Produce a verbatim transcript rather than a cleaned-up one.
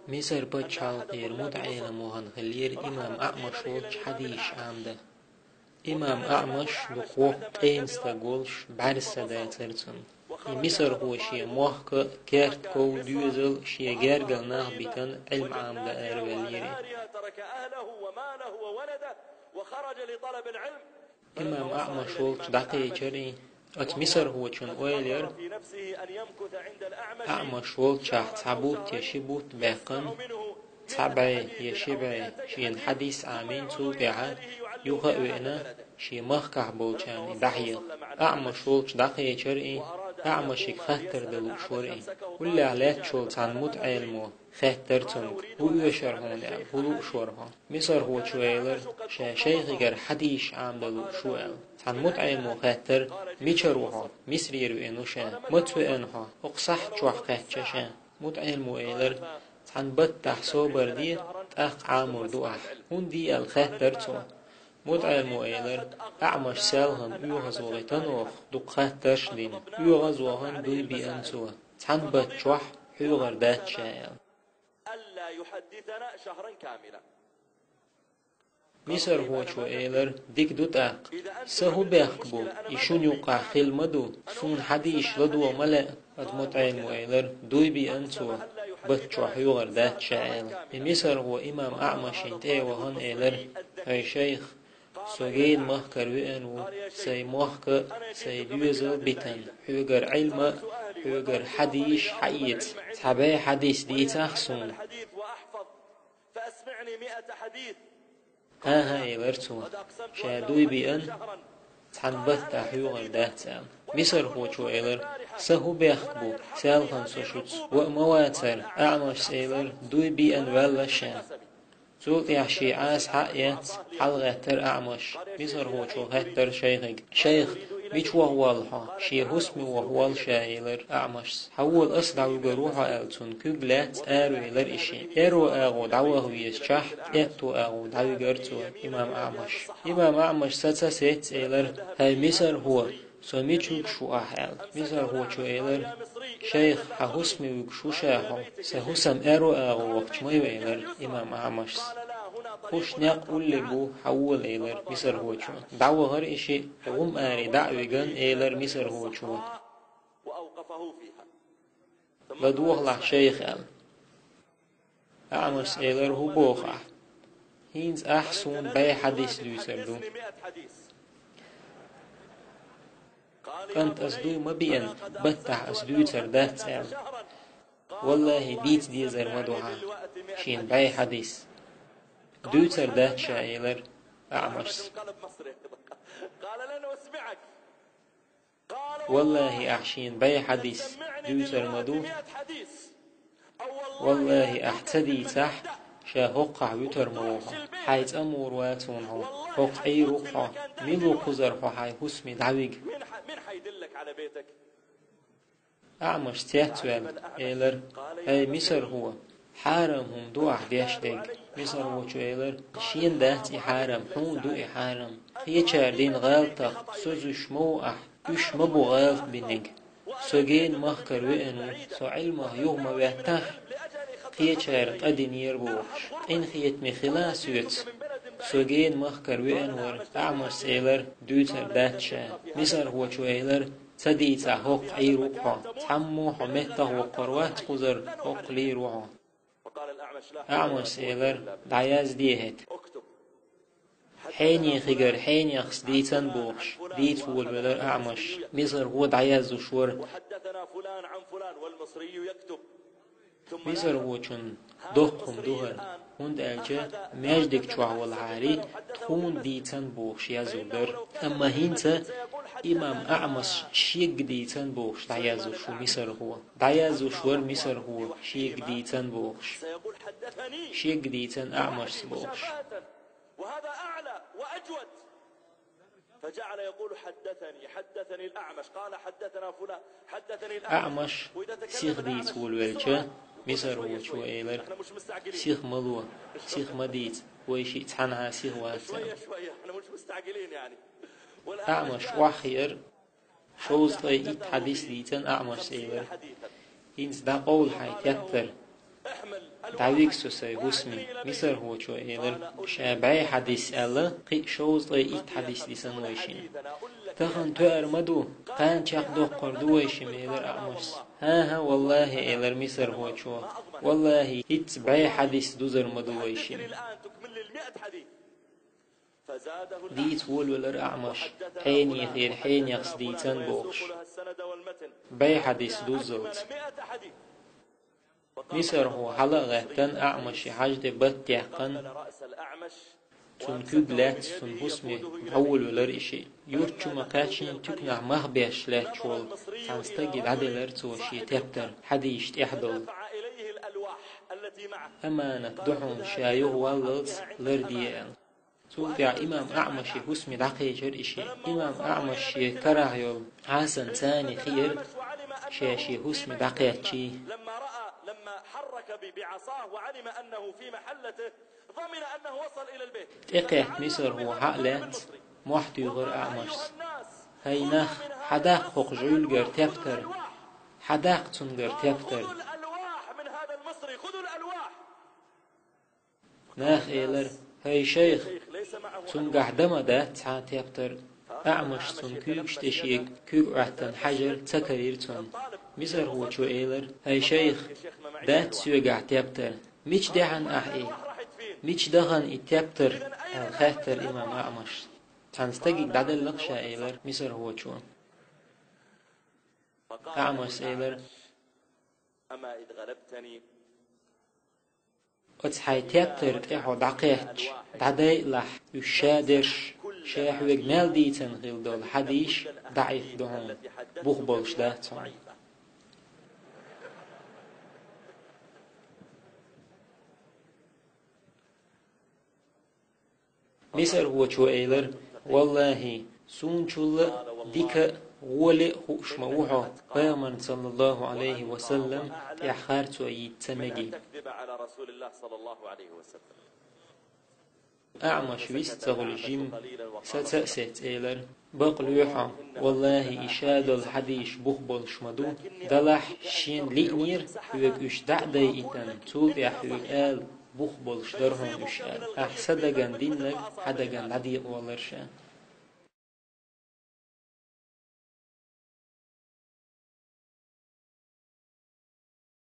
Мисар паччахьалкхера мутаӀелам вахана хиллера имам АӀмаш волча хьадисаш Ӏамадан. Имам АӀмаш дукха воккха къена стаг волаш, бӀарса са дацар цунна. И мисархо шен мохк а, керт, ков, доьзал, шен гергара нах а битан Ӏилма Ӏамадан араваьллера. Имам АӀмаш волча дӀакхечар из. Оцу мисархочунна ойла яр, АӀмаш волчохь цхьа бутт я ши бутт баьккхина, цхьа бӀе я ши бӀе шена хьадис Ӏамийна, цул тӀаьхьа юха а веана, шен махкахь болчарна и дӀахьеха. АӀмаш волча дӀакхечар из, АӀмашига хаттар дан лууш вара из. Уллехь лаьтташ волу цхьана мутаӀеламо хаьттар цуьнга: «ХӀун оьшура хьуна?» — аьлла, «ХӀун лууш вара хьо?» Мисархочо элира, ша шайхигара хьадисаш Ӏамадан лууш ву аьлла. Цхьана мутаӀеламо хаьттар: «Мичара ву хьо? Мисарера веана ву ша. Маца веана хьо? ХӀокху сахьт чохь кхаьчна ша?» МутаӀеламо элира: «Цхьана баттахь собар де, тӀаккха Ӏамор ду ахь». «ХӀунда де?» — аьлла хаьттар цо. МутаӀеламо элира: «АӀмаш селхана оьгӀазвахийтина оха, дукха хаттарш а дина. ОьгӀазвахана дуй биъна цо. Цхьана батта чохь хьоьгӀар дац ша», — аьлла. Мисархочо элира: «Дика ду тӀаккха. Сан хӀун бехк бу? И шуна юккъахь хилла ма ду. Суна хьадисаш ладогӀа ма лаьа». Оцу мутаӀеламо элира: «Дуй биъна цо, батта чохь хьоьгӀар дац ша», — аьлла. И мисархо имам АӀмашна тӀе а вахана элира: «ХӀай шайх, со генан махкара веана ву, сайн мохк а, сайн доьзал а битина. Хьоьгара Ӏилма а, хьоьгара хьадисаш а хьаэца. Цхьа бӀе хьадис дийцахь суна». «ХӀан-хӀа», — элира цо, — «ша дуй биъна, цхьана баттахь хьоьгӀар дац», — аьлла. Мисархочо элира: «Сан хӀун бехк бу, селхана со шуьца ваъ ма вацара?» АӀмашас элира: «Дуй биъна ваьлла ша». Цул тӀаьхьа шен Ӏаса схьа а эцна, хьалагӀаьттира АӀмаш. Мисархочо хаьттира шайхига: «Шайх, мича ваха воллу хьо? Шен хӀусаме ваха воллу ша», — элира АӀмашас. «Хьавола, ас дӀавуьгур ву хьо», — аьлла, цунна куьг лаьцна аравелира и шиъ. Первый агӀо дӀаваха везачохь, кӀетто агӀо дӀавигира цо, имам АӀмаш. Имам АӀмаш саца сецна элира: «ХӀай мисархо, со мича вуьгуш ву ахь?» — аьлла. Мисархочо элира: «Шайх, хьан хӀусаме вуьгуш ву ша хьо». «Сан хӀусам аьрру агӀо вахча ма ю», — элира имам АӀмашас. «Кхуш некъ улле бу, хьавола», — элира мисархочо. ДӀавахара и шиъ, гӀум аре дӀа а вигна, элира мисархочо: «ЛадогӀалахь, шайх», — аьлла. АӀмашас элира: «ХӀун боху ахь? ХӀинца ахь суна бӀе хьадис дуьйцур ду». «КӀант, ас дуй ма биъна, баттахь ас дуьйцур дац», — аьлла. «ВаллахӀи, дийца дезар ма ду хьан шена бӀе хьадис». «Дуьйцур дац ша», — элира АӀмашас. «ВаллахӀи, ахь шена бӀе хьадис дуьйцур ма ду. ВаллахӀи, ахь ца дийцахь, ша хӀокхахь вуьтур ма ву хьо. Хьайн цӀа мур вац хьуна хьо. ХӀокху Ӏийр ву-кх хьо. Мила ву кхузара хьо хьайн хӀусаме дӀавига?» АӀмаш цецваьлла, элира: «ХӀай мисархо, хьарам хӀума ду ахь деш дерг?» Мисархочо элира: «Шена дац и хьарам, хьуна ду и хьарам. Кхечара дина гӀалатах со зуьйш ма ву ахь, уьш ма бу гӀалат бинарг. Со генан махкара веана ву, со Ӏилмах юха ма веттахь, кхечара къа динера бохуш. Къинхетаме хила а соьца, со генан махкара веана вара». АӀмашас элира: «Дуьйцур дац ша». Мисархочо элира: «Ца дийцахь, хӀокхахь Ӏийр ву-кх хьо. Цхьаммо а хьо меттах воккхур вац кхузара, хӀокхахь лийр ву хьо». АӀмашас элира: «ДӀаязде хӀета». «Хьенехигара хьенехас дийцан», — бохуш, дийца волавелира АӀмаш. Мисархо дӀаязъеш вара. Мисархочун доккха хӀума ду хӀара, хӀунда аьлча маьждиг чохь валахьара, тхуна дийцан бохуш язъеш дара. Амма хӀинца имам АӀмаш шега дийцан бохуш дӀаязъеш ву мисархо. ДӀаязъеш вара мисархо шега дийцан бохуш. Шега дийцан АӀмашас бохуш. فجعل يقول: حدثني، حدثني الأعمش، قال: حدثنا فلان، حدثني الأعمش. АӀмаш сиха дийца волавелча, мисархочо элира: «Сиха ма ло, сиха ма дийца, вай шиъ цхьаьнахьа сиха вац», — аьлла. АӀмаш охьахиира, шовзткъе итт хьадис дийцан АӀмашас элира: «ХӀинца дӀакъовла хьайн тептар». «ДӀавига со сай хӀусаме», — мисархочо элира. Ша бӀе хьадис аьлла, кхин а шовзткъе итт хьадис дисина вайшимма. «Тахан тоьар ма ду, кхана чекхдоккхур ду вайшимма», — элира АӀмашас. «ХӀан-хӀа, валлахӀи», — элира мисархочо. «ВаллахӀи, хӀинцца бӀе хьадис дузар ма ду вайшимма». Дийца волавелира АӀмаш, хьенехера хьенехца дийцина бохуш. БӀе хьадис дуззалц. Мисархо хьала а гӀаьттина, АӀмаши хьажа тӀе батт даьккхина, цуьнан куьг лаьцна цуьнан хӀусаме дӀаволавелира и шиъ. Юрта чу ма-кхаьччинехь туьканахь мах беш лаьтташ волу цхьана стаге дӀаделира цо шен тептар, хьадисаш тӀехь долу. «Аманат ду хьуна, ша юхаваллалц ларде», — аьлла. Цул тӀаьхьа имам АӀмаши хӀусаме дӀакхечира и шиъ. Имам АӀмаш шен карахь йолу Хьасан царна хиира, ша шен хӀусаме дӀакхаьччий. ТӀекхетта мисархо хьа а лаьцна, мохь туьйхира АӀмашас: «ХӀай нах, хьадаккха хӀокху жуьйлигара тептар, хьадаккха цуьнгара тептар». Наха элира: «ХӀай шайх, цуьнгахь дан ма дац цхьа а тептар». АӀмаш цуьнан куьйгаш тӀе шен куьг Ӏоьттина хьаьжира, ца карийра цунна. Мисархочо элира: «ХӀай шайх, дац соьгахь тептар. Мича даьхьна ахьа и? Мича дахана и тептар?» — аьлла хаьттира имам АӀмашас. «Цхьана стаге дӀаделла-кх ша», — элира мисархочо. АӀмашас элира: «Оцу хьайн тептар тӀе хьо дӀакхаьчча, дӀадайалахь уьш ша дерш, ша хьоьга мел дийцина хилла долу хьадисаш даӀиф ду хьуна, бух болуш дац хьуна». Мисархочо элира: «ВаллахӀи, суна чул а дика а, гӀоли а хууш ма ву хьо, Пайхамарна, саллаллахӀу Ӏалайхи ва саллам, тӀехь харцо йийца ца мега». АӀмаш вист ца хуьлуш жимма, саца а сецна, элира: «Бакълуьйхьа, валлахӀи, и ша долу хьадисаш бух болуш ма ду. Делахь шена лиънера хьоьга уьш дӀа а дайийтина, цул тӀаьхьа хьоьга ала, бух болуш дара хьуна уьш», — аьлла. Ахьа сан дагана диннарг хьан дагана дӀадекъаваллара ша.